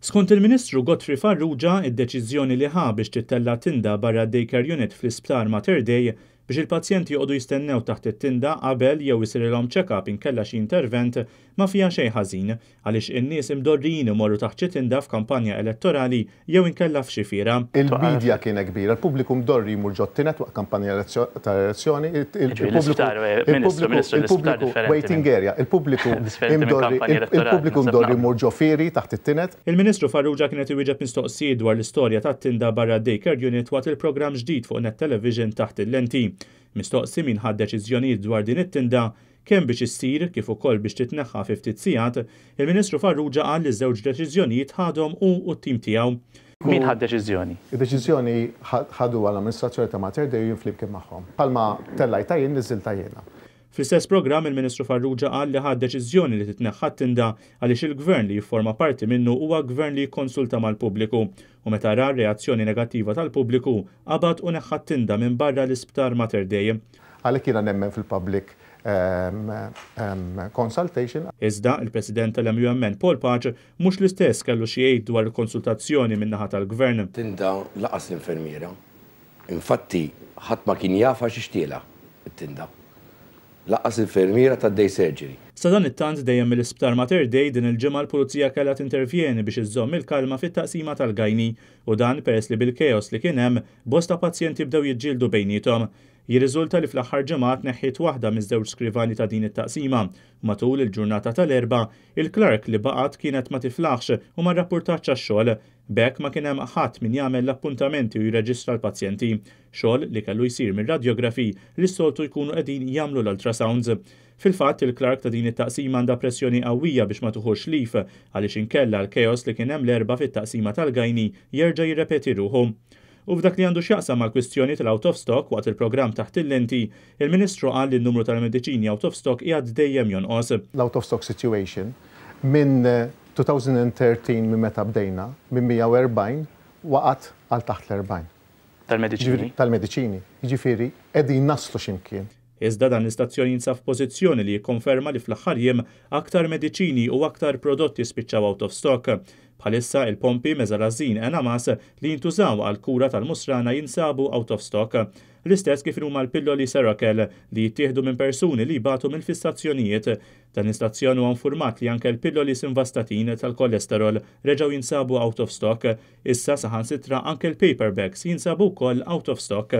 Skont il-Ministru Godfrey Farrugia, id-deċiżjoni li ħa biex tittella' tinda barra d-daycare unit fl-Isptar Mater Dei biex il-pazjenti joqogħdu jistennew taħt it-tinda qabel jew isirilhom check-up inkella xi intervent ma fiha xejn ħażin għaliex in-nies imdorrijin imorru taħt xi tinda f'kampanja elettorali jew inkella f'xi fiera. Il-media kienet kbira, il-pubbliku mdorri jmur ġot-tined waqt kampanja tal-elezzjoni, il-pubbliku waiting area, il-pubbliku imdorri il-pubbliku mdorri jmur ġo fieri taħt it-tined. Il-Ministru Farrugia kien qed iwieġeb mistoqsijiet dwar l-istorja tat-tinda barra d-daycare unit waqt il-programm ġdid fuq Net Television Taħt il-Lenti. Mistoqsi min ħa d-deċiżjonijiet dwar din it-tinda, kemm biex issir kif ukoll biex titneħħa fi ftit sigħat, il-Ministru Farrugia qal li ż-żewġ deċiżjonijiet ħadhom hu u t-tim tiegħu. Min ħa d-deċiżjoni? Id-deċiżjoni ħaduha l-amministrazzjoni ta' Mater Dei u jien flimkien magħhom. Bħalma tellajtha jien niżżiltha jiena. Fl-istess programm il-Ministru Farrugia qal li ħa d-deċiżjoni li titneħħa t-tinda għaliex il-Gvern li jifforma parti minnu huwa Gvern li jikkonsulta mal-pubbliku u meta ra r-reazzjoni negattiva tal-pubbliku qabad u neħħa t-tinda minn barra l-Isptar Mater Dei. Għalhekk jiena nemmen fil-public consultation. Iżda, il-President tal-MUMN Paul Pace mhux l-istess kellu xi jgħid dwar il-konsultazzjoni min-naħa tal-Gvern. Tinda laqas l-infermiera. Infatti ħadd ma kien jafha xiex tiela' t-tinda. Lanqas l-infermiera tad-day surgery. Sadanittant dejjem mill-Isptar Mater Dei din il-ġimgħa l-Pulizija kellha tintervjeni biex iżżomm il-kalma fit-taqsima tal-gynae u dan peress li bil-chaos li kien hemm, bosta pazjenti bdew jiġġieldu bejniethom. Jirriżulta li fl-aħħar ġimgħat tneħħiet waħda miż-żewġ skrivani ta' din it-taqsima u matul il-ġurnata tal-Erbgħa, il-clerk li baqgħet kienet ma tiflaħx u ma rrappurtatx għax-xogħol. B'hekk ma kien hemm ħadd min jagħmel l-appuntamenti u jirreġistra l-pazjenti, xogħol li kellu jsir mir-radjografi li s-soltu jkunu qegħdin jagħmlu l-ultrasounds. Fil-fatt, il-clerk ta' din it-taqsima għandha pressjoni qawwija biex ma tuħux leave għaliex inkella l-chaos li kien hemm l-Erbgħa fit-taqsima tal-gynae jerġa' jirrepeti ruħu. U f'dak li għandu x'jaqsam mal-kwistjoni tal-out of stock waqt il-programm Taħt il-Lenti, il-Ministru qal li n-numru tal-mediċini out of stock qiegħed dejjem jonqos. L-out of stock situation minn 2013 minn meta bdejna, minn 140 waqgħet għal taħt l-40. Tal-mediċini? Tal-mediċini. Jiġifieri qegħdin naslu xi mkien. Iżda dan l-istazzjon jinsab f'pożizzjoni li jikkonferma li fl-aħħar jiem aktar mediċini u aktar prodotti spiċċaw out of stock. Bħalissa il-pompi Mesalazine Enamas li jintużaw għall-kura tal-musrana jinsabu out of stock. L-istess kif huma l-pilloli Seroquel li jittieħdu minn persuni li jbatu mill-fissazzjonijiet. Dan l-istazzjon huwa infurmat li anke l-pilloli Simvastatin tal-kolesterol reġgħu jinsabu out of stock. Issa saħansitra anke l-paper bags jinsabu wkoll out of stock.